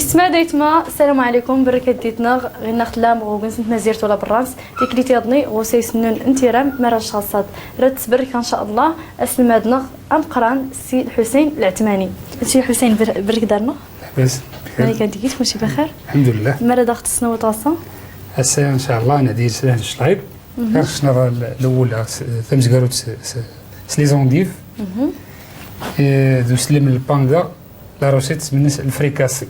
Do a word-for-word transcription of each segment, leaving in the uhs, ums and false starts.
سماديتما، السلام عليكم، بركة ديتنا، غير ناخد لام غوغنس نتمازيرت ولا برانس، تيكليت يضني غوسيس نون انتيرام مرا الشخصات. رد تبرك ان شاء الله، اسم مادنغ امقران سي الحسين العتماني. سي الحسين، بر-، برك دارنا. لاباس؟ مالك انت كيف ماشي بخير؟ الحمد لله. مرا داخت السنة وطاسة؟ السنة ان شاء الله انا دير سنة شطايب. غير شنو الاولى، ثمزقاروت، س-، س-، سليزونديف. إيه، دو سلم الباندا. لا روسيت من الفريكاسي.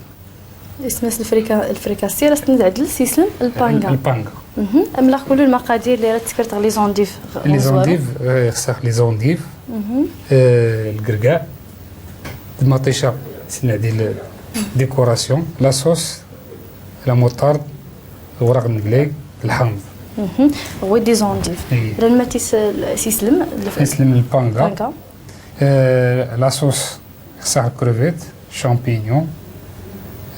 اسمها الفريكا-، الفريكاسي، راه ستنعدل سيسلم البانغا. البانغا. مهم. املاخ كل المقادير اللي راه تذكرت، لي زونديف، لي زونديف، آه، خصك لي زونديف. مهم. آه، الكركاع. المطيشة، سنعدي ال-، ديكوراسيون. لا صوص، لا موطارد، الوراق المقلاي، الحامض. مهم. هو دي زونديف. إيه. راه ما تيس-، سيسلم الف-، سيسلم البانغا. بانغا. آه، لا صوص، خصها الكروفيت، شامبينيون،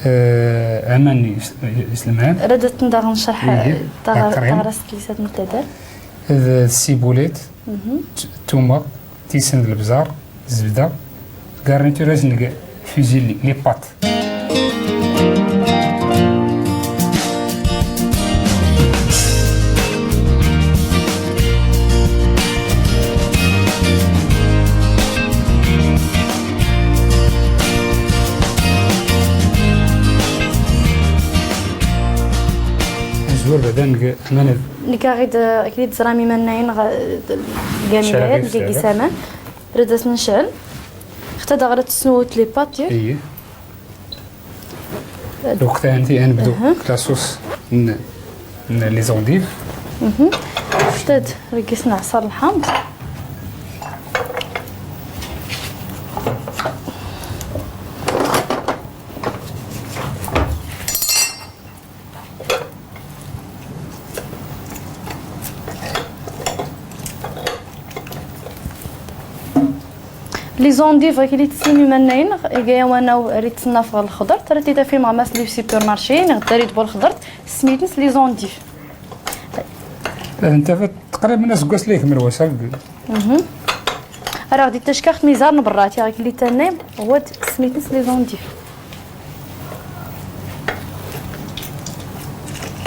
آه، امان يس-، يسلمان. ردت نداغ نشرح، إيه، تاغ-، تاكريم. تاغ راس كليسات متدر. السيبوليت، مهم. ت-، تومة، تيسن البزار، الزبدة، غارنيتور لازم نلقى فيزيلي، لي بات. زوور بعدا نك-، نك-، نكا غيد، كي تزرامي مناين غ-، كامل شعري غيد، نكا كيسامان. رد نشعل. حتى داغ راه تسنوت لي بات ياك؟ إيه. الوقت انت انا نبدو أها. لاصوص ن-، ن-، لي زونديف. مهم. استاذ، رقصنا عصار الحامض. لي زونديف غير كي تسمي منين، يا وانا ريت تنافغ الخضر، ترى تيتا في ماماس لي سوبر مارشي، نغدا ريت بول خضر، سميتنس لي زونديف. انت فت-، تقريبا الناس قوس ليك من الوسط. مهم. راه غادي تشكاخت ميزار نبراتي، غير كي اللي تنام هو د-، سميتنس لي زونديف.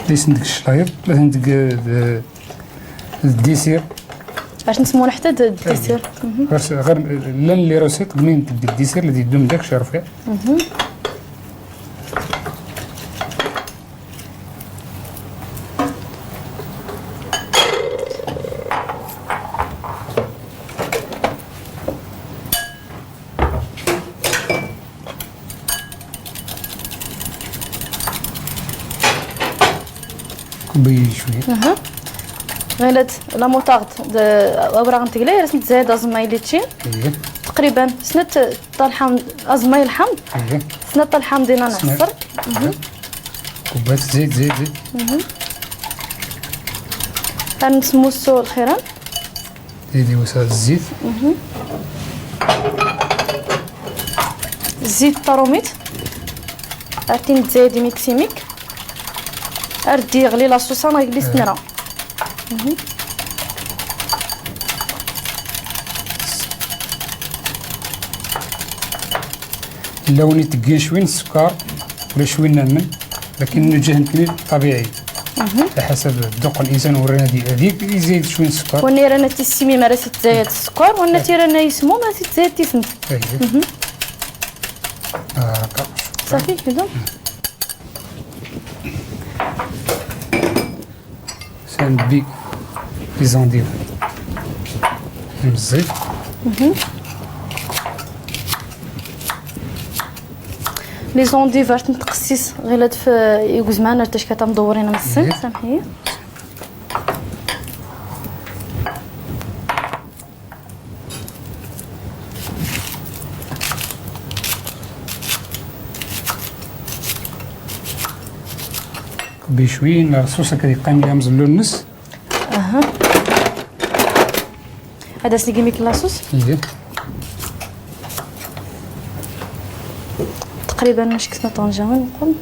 ليس عندك الشلايط، لا عندك، آه، الديسير. باش نسموه حتى د-، الديسير. مهم. غير س-، غير لان لي روسيت قدمين تبدي الديسير اللي يدوم داك شي رفيع. مهم. كوبي شوية. اها. غيلت لا موطارد د-، اوراق نتقلي، رسمت زايد ازماي ليتشين. ايه. تقريبا سنت طالحة ازماي الحمض. ايه. سنت طالحة مدينة سنت. نعصر. اها. كوباية زيت، زيت، زيت. اها. غنسموسو الخيران. ديري وسط الزيت. مهم. الزيت طروميت. ارتين تزايدي ميكسيميك. اردي يغلي لاصوص، انا قلت آه. نرى. مهم. اللون يتقين شوي السكر ولا شوي النمن، لكن نوجه نكمل طبيعي. مهم. على حسب ذوق الانسان، ورينا دي-، هذيك يزيد شوي السكر. وني رانا تيسيمي ما راه تزايد السكر، وانا إيه. تي رانا يسمو ما راه تزايد تيسمو. إيه. مهم. آه، هكا. صافي كده. سنبي لي زونديف مزيف. مهم. لي زونديف عرفت نتقسيس غير هاد في يوزمان، عرفت اش كتمدورين من السن، إيه. سامحيني. بشوي نرصوص هكا يقام يامز اللون نص. اها. هذا سنيكي ميك لاصوص؟ ايه. تقريبا مش كسنا طنجرة نقول.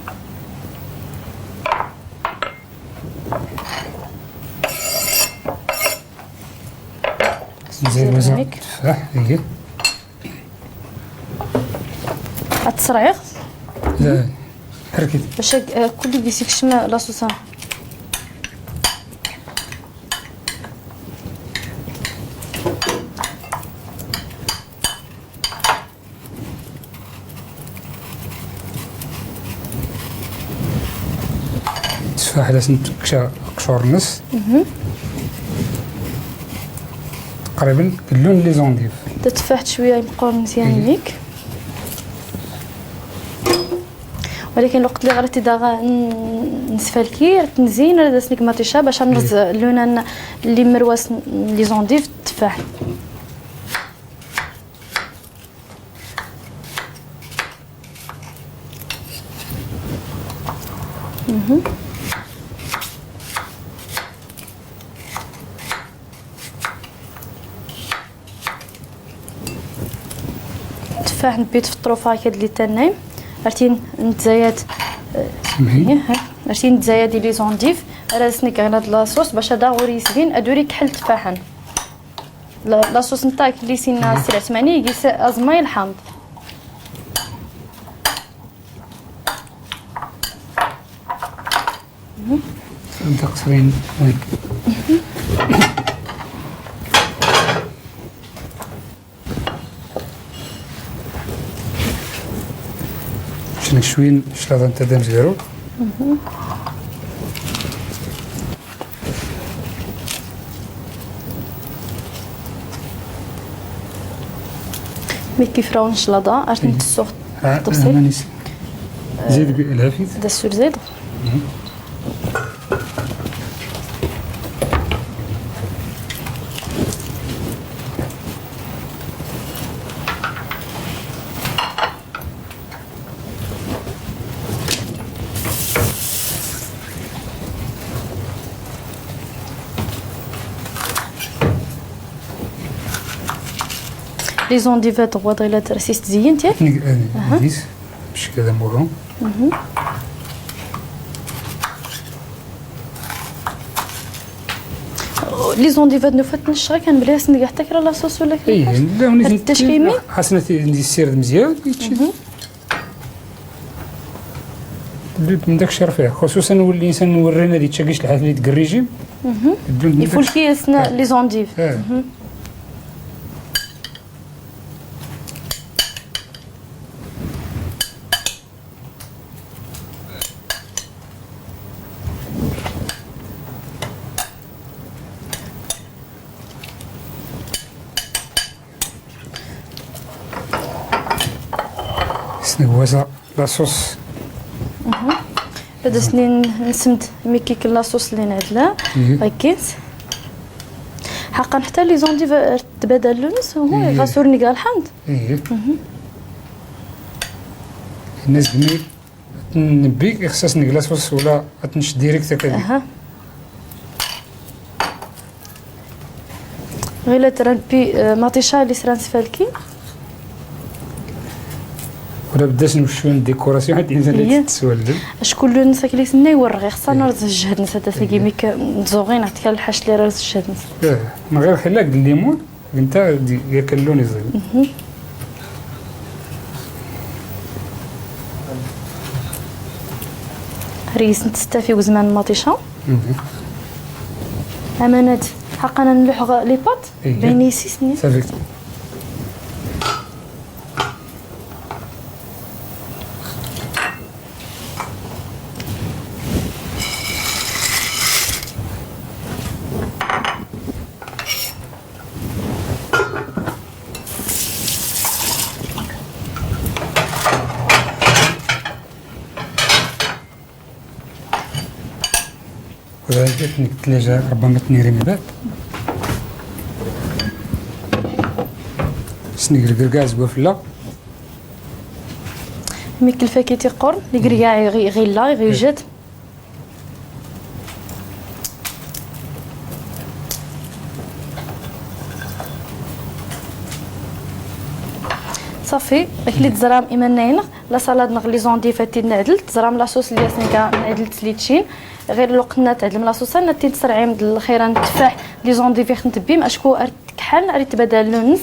زي مزال. صح، ايه. التصرعيغ؟ لا. ḥerkit. Bac, eh, kulli gis ikcem la sauce. Tteffaḥ la sent-kca qcur-nnes. Mhm. Taqriban gllun les endives. Tteffaḥ cwiya imqqur mzyan. Mhm. Nik. Walakin lweqt li ɣ-, rad t-id-aɣ n-, nsfalki, rad t-nzin, rad as-neg maṭiša, bac ad-nrẓ, mhm, llunan li mrwas n-, les endives d tteffaḥ. Mhm. Tteffaḥ nbit f ṭṭrufa akd li tannay. Ar tin ntzayad, eh, mhm, ar tin ntzayad i les endives, ar as-neg ɣilad la sauce, bac ad-aɣ ur yisbin, ad ur ikḥel tteffaḥ-an. La, la sauce ntak li sinna, mhm, s tmani, gis aẓmay lḥamḍ. Mhm. Ntak srin, wi. Mhm. Cneg cwin claḍa n tadamzgarut. Mhm. Mi kifrawn claḍa, ar ten-tessuɣ. Ah, tebṣilt. Ah, manis. Zid bi lɛafit. Da sur zid. Mhm. Les endives ad-tɣwaḍ ila trsist ziyyin, yak? Nig-, eh, aha. Dis, bcekl ad amuha. Mhm. Les endives ad-nufat ncɣ kan bla as-neg ḥtta kra la sauce wala kra. Iy, ḥaǧa. La, uni ad-tackimin? Ḥaṣna ti-, nsired mzyan, ičči. Mhm. Tbdud n dak ccerf, xuṣuṣan wulli insan wurrin ad ičča gic lḥat li deg rrijim. Mhm. Tbdud n dak. Ifulki-yasn, ah, les endives. Ah. Mhm. Sneg wasa la sauce. Mhm. Bad as-nin-, nsmd mi kik la sauce li nɛdla. Mhm. Akkit. Ḥaqqan ḥtta les endives tbadal lluns, uhu, mhm, ɣas ur neg lḥamḍ. Mhm. Mhm. Inna zgmi Nebbi, ixṣṣ-as neg la sauce wala ad t-nečč direct akka. Aha. Ɣilat ra nebbi, eh, maṭiša li sra nsfalki. Wala bda-as nwet cwiya n décoration, ḥatta insan la tettwalden. Acku lluns akk li s-nna iwerreɣ, ixṣṣ ad nerẓ jjhed-ns, ad as-neg imik nẓuɣin, ɣ tkal lḥact li ra rẓ jjhed-ns. Eh, min ɣir xilla deg limun. Inta di-, yak allun iẓil. Mhm. Ar yis-nttstafi wezman n maṭiša. Mhm. Amanat, ḥaqqan ad nluḥ ɣ-, les pâtes, iy, bayn yis-s-nni. Ça fait. ولا جاتني قلت لها جا ربما تنيري من بعد. سني قرقاز قفلة. ميك الفاكيتي قرن، لي قرقاع يغي-، يغيلا، يغيجد. صافي، اكلي تزرام ايماناينغ، لا سالاد نغ لي زونديف تي نعدلت، تزرام لا صوص لي سنكا نعدلت لي تشين. غير لوقت نتعلم لاصوصة، نتي تسرعي من الخيرة نتفاح لي زونديفيغ نتبيم، أشكو أرتكحن، أريد تبدل لونس.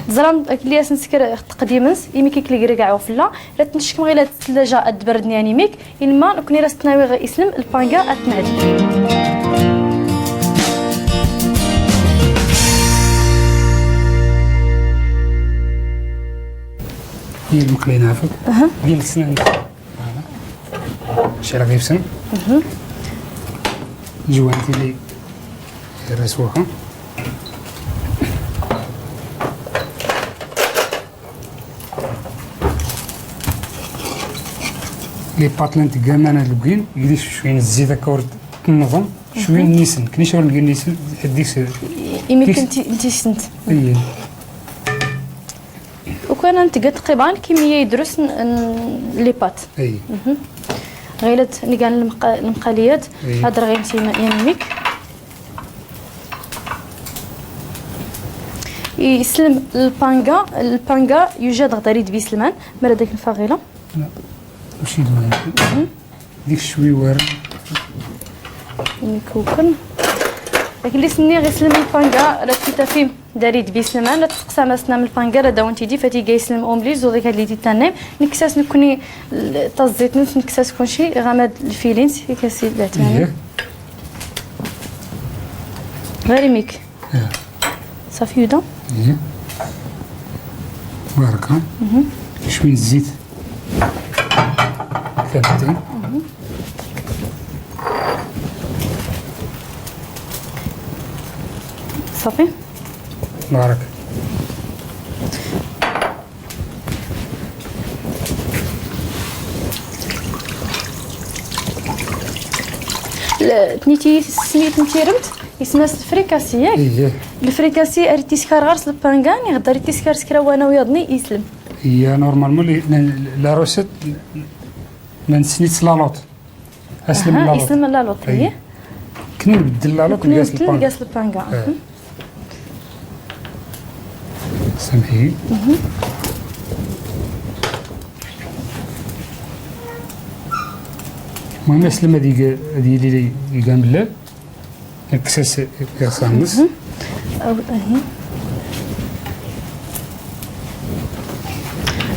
زرام كلياس نسكر تقديمنس، إيمي كيك لي كريكاع وفلا، لا تنشكم غير لا تتلجا الدبرد نياني ميك، إنما نكوني راس تناوي غير إسلم البانكا أتنعدي. هي المقلي نافذ. أها. هي السنان. شي راه غيبسم. جوانتي لي رسوها. لي باتلين تقامانا لبقين، يدي شوية الزيت هكا ورد النظام، شوية النيسن، كني شغل نقول نيسن، ديك س-، إيمي ديك س-، كنتي، نتي سنت. إيه. وكان نتقى تقريبًا كمية يدرس ن-، ن-، لي بات. إيه. مهم. غير نقال المق-، المقاليات، إيه. هاد رغيمتي م-، ينميك. يسلم البانكا، البانكا يوجد غداري دبي سلمان، مرة داك الفاغيلة. لا. وشي دماغ. مهم. ديك الشويوار. ميكوكن. لكن اللي سني غير سلم البانكا، لا تفيتافيم. داري دبي سلمان، لا تسقسى ما سنا من البانكا، لا داون تيدي، فاتي جاي سلم أوملي، زوضي كاد لي ديتانيم. نكساس نكوني ال-، تازيت نس، نكساس كونشي، غامد الفيلينس، كاسي لا تاني. إيه. غير ميك. إيه. صافي يودا. إيه. بارك، ها؟ مهم. شوية زيت. كابتن. صافي. بارك. لا، تنيتي سميت نتيرمت، يسمى الفريكاسي، ياك؟ إيه. الفريكاسي أريد تيسكار غرس البانغاني، غدا أريد تيسكار سكرا وانا ويضني يسلم. هي نورمالمون لي، لا، لا روسيت، ما نسنيتش لا لوط. أسلم أها، لا لوط. يسلم لا لوط، أي. هي. كني نبدل لا لوط، كني نبدل البانغا. قاس البانغا. آه. أها. سامحي. مهم. المهم أسلم هادي، هادي لي، لي، لي كامل. نكساس يغسانس. مهم. أو، أهي.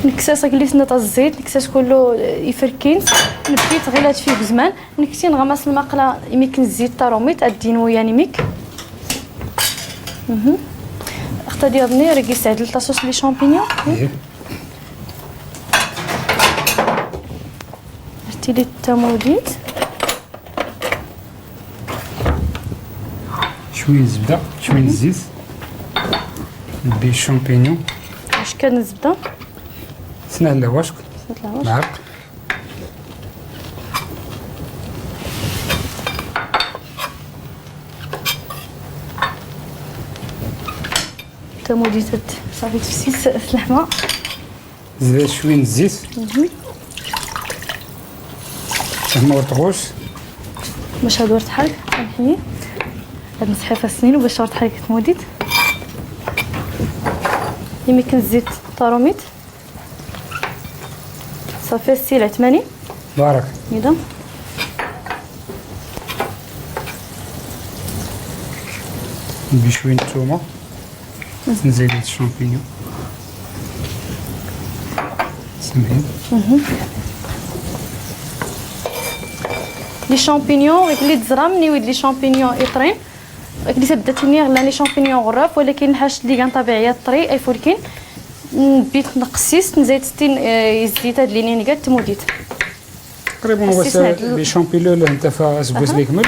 نكساس أكليس نتا الزيت، نكساس كلو يفركينس. نبيت غير هاد فيه بزمان. نكتين غمس المقلة يميك الزيت تاع روميت، أدينو يعني ميك. مهم. أختي ديالني رقي سعد لتصوص لي شامبينيون. إيه. درتي لي التموديت. شوية زبدة، شوية زيت. نبي الشامبينيون. واش كان الزبدة؟ سنة لا واش؟ سنة لا واش؟ معلق. تموديت صافي تفسيس اللحمة. زيد شوية الزيت. مهم. هنا ورطغوش. باش هاد ورطحال، سامحيني. هاد نسحي فالسنين وباش ورطحال كتموديت. يمكن الزيت طاروميت. صافي، السيلة ثمانين. بارك. إذا. ندير شوية نتومة. نزيد هاد الشامبينيون. سمعي. مهم. لي شامبينيون، غير لي تزرع مني ويد لي شامبينيون إطرين. غير لي تبدا تنيغ لي شامبينيون غراف، ولكن الحاجة لي كان طبيعية طري أي فولكين. نبيت نقسيس، نزيد ستين، آه، يزيد هاد لي نينيكات تموديت. تقريبًا هو قسيس سا-، نعدل. لي شامبينيون اللي انت فا اسبوس أها. لي كمل.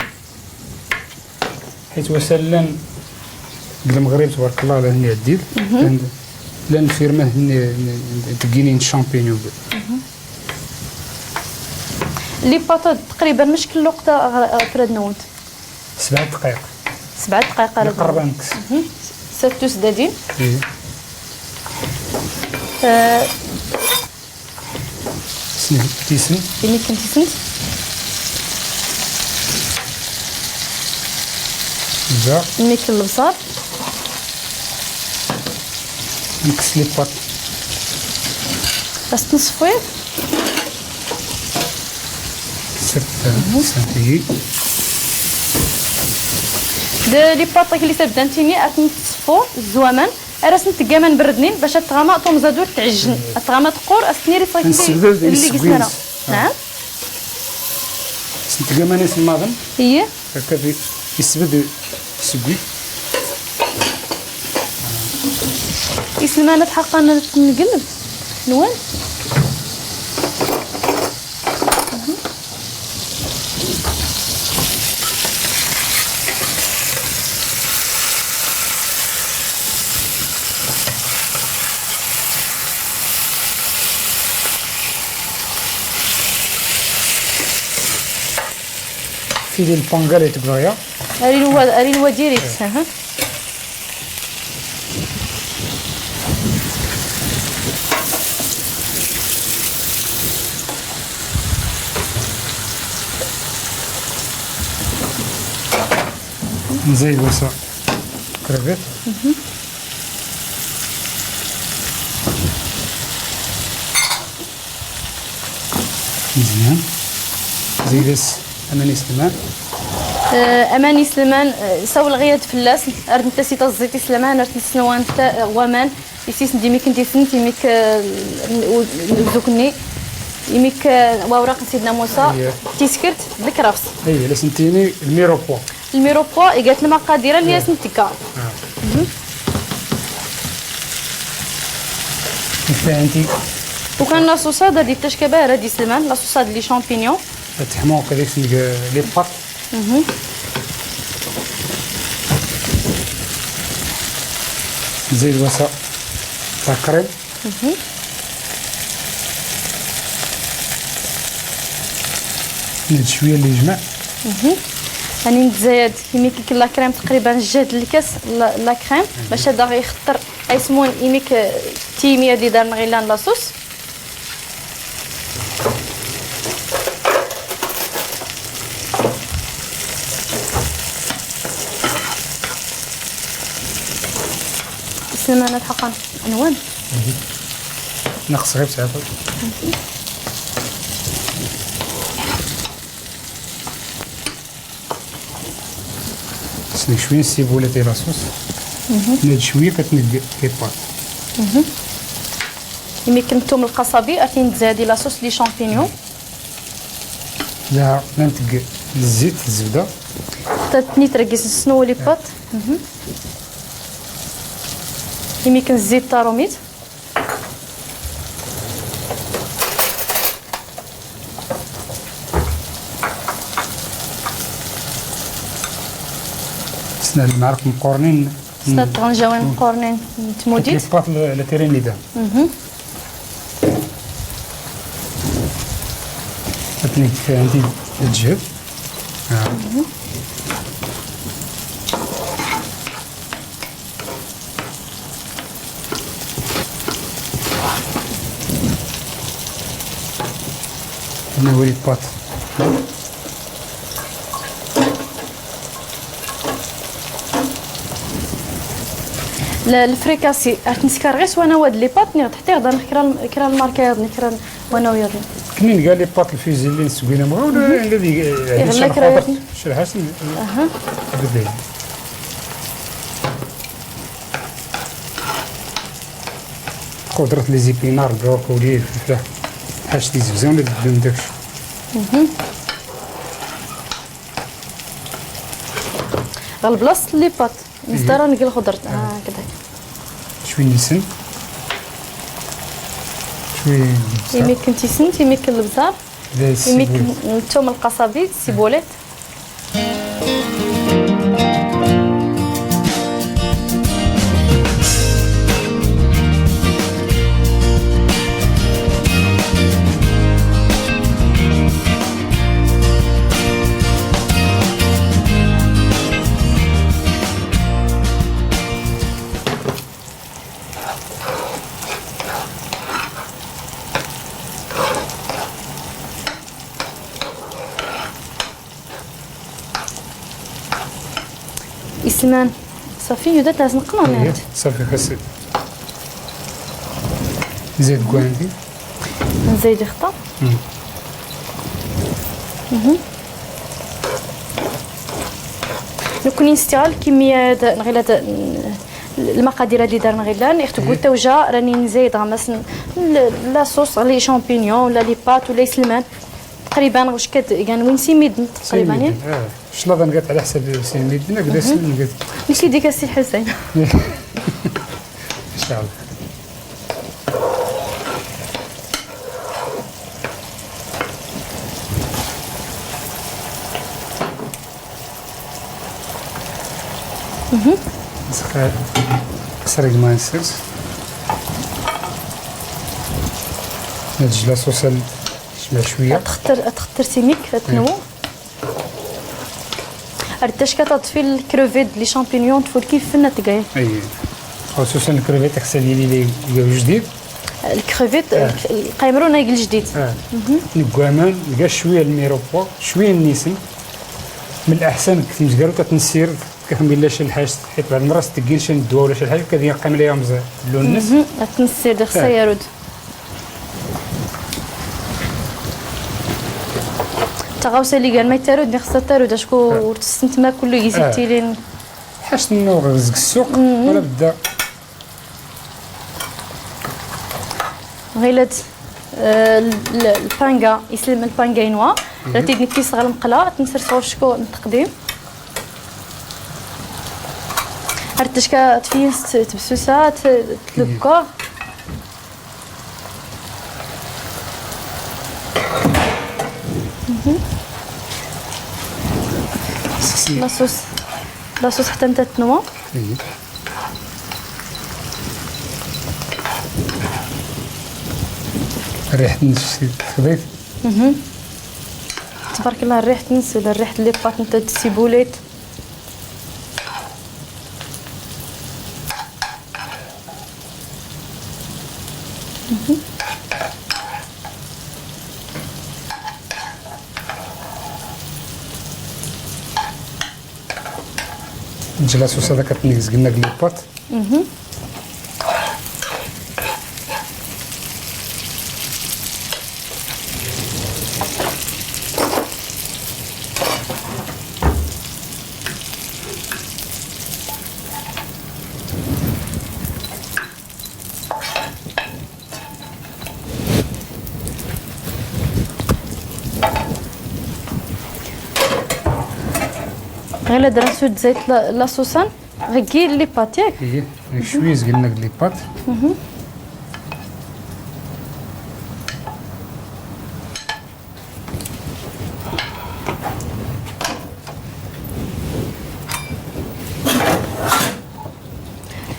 حيت وسائل لان المغرب تبارك الله على هني عديل. مهم. لان، لان الفيرما هني تقينين الشامبينيون. مهم. لي باتات تقريبًا مش كل الوقت غ-، غ-، فرد نوت. سبع دقائق. سبع دقائق على قرب بالك. نكس. مهم. ستو سدادين. إيه. آه، سني، تيسن. إني كنت سنت. جا. إني كل البصل. نكس لي بات. بس نصفي. ست سنتي. D-, les pâtes akk-li s-abdan tini, ar-tent-sffu, zwaman, ar-asent-tgg aman brdnin, bac ad-tɣama tumẓadt ur tɛjjn. Ad-tɣama tqqur, as-tniri s-akk-li. Ad-nssbdel d-, d-, imsgwin. Nara. Ha? Ad-asent-tgg aman isemmaḍen. Iyyeh. Akka d-, issbd isgwi. Iselman ad-ḥaqqan ad-ten-ngleb. Nwan? Fili lpangal i tbɣa. Ar inwa, ar inwa direct, aha. Nzid wasa. Krevit. Mzyan. Nzid-as aman iselman. Eh, aman iselman, eh, sawlɣ-yad fell-as, ar tent-nssiti ẓẓit iselman, ar tent-ssnwant, eh, waman, isisn-d imik n-tisnt, imik, eh, n-, n-, n-, uzukni, imik, eh, wawraq n-sidna Musa, tiskrt, d-lkrafs. Aya, la sn-tini lmirepoix. Lmirepoix, iga-t lmaqadir, almi asn-tgga. Ukan la sauce-ad ad-ittacka bahra d-iselman, la sauce-ad les champignons. Ad-tḥmu akka dik les pâtes. Nzid wasa la crème. Nid cwiya n-ijmaɛ. Ani nzayad imik la crème taqriban jjehd lkas la, la crème, bac ad-aɣ-ixeṭṭer aysmun imik, eh, timi ad-idar nɣilan la sauce. Iselman ad-ḥaqqan nwan. Naqs ɣir sɛiḍ. Sni cwiya n-ssibulat i la sauce. Nid cwiya kat nid les pâtes. Imik n-tum lqaṣabi, ad-t-nzad i la sauce les champignons. La, la ntg zzit, zzebda. Tat-tnit rgis ssnwa les pâtes. Imik n-zzit tarumit. Sna lmɛarq mqurnin. Sna tɣnjawin mqurnin n-tmudit. Kat les pâtes la, la tirin lidan. Atni kfaya anti lǧehd. Nawali pâtes. L-, lfrikasi, ar t-nskar ɣis wana wad les pâtes, niɣ tḥtiɣ dan kra l-, kra lmarka yaḍni, kra n-, wana yaḍni. Knin ga les pâtes lfuizili nsgwin amɣaw, ula d-, iɣla kra yaḍni. Crḥasen. Aha. Bedel. Xudrat, les épinards, brocoli, lflfla. Ḥac tizegzan d-ddun dakc. Ɣer blas les pâtes. Nzd ara neg lxudrat. Ah, kda. Cwi n-isn. Cwi n-isn. Imik n-tisn, imik n-lebṣar. Imik n-tum lqaṣabi, ssibulat. Isman. Ṣafi, yuda tazneqna. Ihi, ṣafi, xas. Nzid gwan di. Nzid ixta. Mhm. نكون نستغل كمية د-، نغيلا د-، المقادير اللي دار نغيلان، يختبو التوجة، راني نزيد غمس ن-، ل-، لا صوص، لي شامبينيون، ولا لي بات، ولا يسلمان. تقريبًا واش كت-، يعني وين سي ميدن تقريبًا، ياك؟ آه. شلاضة نقات على حسب سي ميدن، هكذا سي نقات. ماشي ديك السي حسين. إن شاء الله. سخ-، سرق ما نسيرش. هاد الجلا صوص ال-، شوية شوية. تختر، تختر سيميك، تنو. أرداش كتطفي الكروفيت لي شامبينيون تفول كيف فينا تقاي. أي. خصوصًا الكروفيت خصها لي لي لي جديد. الكروفيت، آه. الك-، القايمرون هاي الجديد. آه. نقوامان، نلقى شوية الميروبو، شوية النيسم. من الأحسن كنت مزقرو تتنسير، كنخمم إلا شي الحاج، حيت بعض المرات تقين شي الدواء ولا شي الحاجة، كذي قام ليها مزال. اللون النس. مهم. تنسير دي خصها آه. يرود. تغاوسة اللي قال ما يتارود، دي خصها تارود، أشكو آه. ورتسنت ما كله يزيد آه. تيلين. حاش إنه رزق السوق، ولا بدا. غيلت، آه، ال-، ال-، البانكا، يسلم البانكا ينوا. راه تيدني كيس غير المقلة، تنسر صور شكو التقديم. هرتشكا تفينس تبسوسات، تلقا. مهم. لاصوص، لاصوص حتى نتا تنوا. ريحة النسيت خفيف. مهم. تبارك الله، الريح تنس ولا الريح اللي بقات نتا تسيبوليت. مهم. نجي لاصوص هذا كتنيز قلنا قليبات. مهم. غير درنا سود زيت لا-، لاصوصان. غير كي لي بات، ياك؟ إيه، شوية زقلنا لي بات. مهم.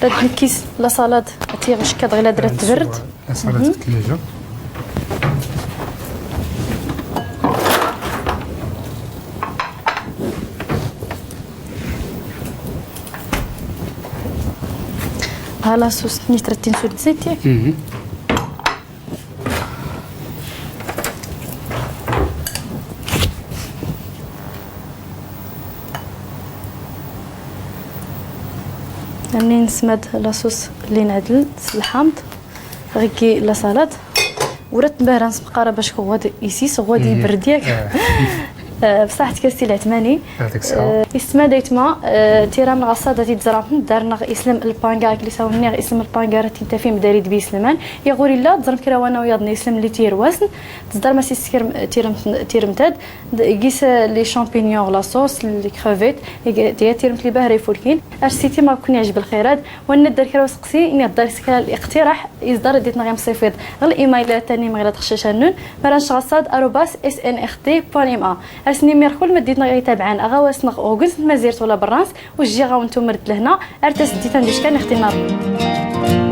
تنكيس لا سالاد، تي غش كاد غير درت تبرد. لا سالاد مهم. الثلاجة. ها لاصوص نيت رتين سود زيت ياك؟ مهم. راني نسمد لاصوص اللي نعدل سلحامض غيكي لا سالاد. ورت مبارا نسبق راه باش هو د-، يسيس هو دي إيه. برد ياك. آه. آه، بصح تكاسي العثماني. يعطيك الصحة. آه، استماديت ما، آه، تيرا من غصة داتي تزرعهم، دار نغ إسلام البانكا، كلي ساوني نغ إسلام البانكا، راه تنتفي مداري دبي سلمان. يا غوري لا، تزرم كراوانا وياضني إسلام اللي تير وزن. تزدر ما سيسكر م-، تيرم-، تيرمتاد. د-، قيس لي شامبينيون، لا صوص، لي كروفيت، يق-، تيا تيرمت لي باهرة يفولكين. أرسيتي ما كون يعجب الخيرات. وأن الدار كرا وسقسي، إني الدار سكال الاقتراح. إصدار ديتنا غير مصيفيض. غير الإيميل تاني مغير تخشيش هنون. مران شغصاد أروباس إس إن إخ تي بوان إم أ. أسني ميرخول مديتنا غير تابعان. أغاوسنا أوغنس مزيرت ولا برانس. وجي غاونتو مرد لهنا. أرتس ديتان ديش كان اختي نار.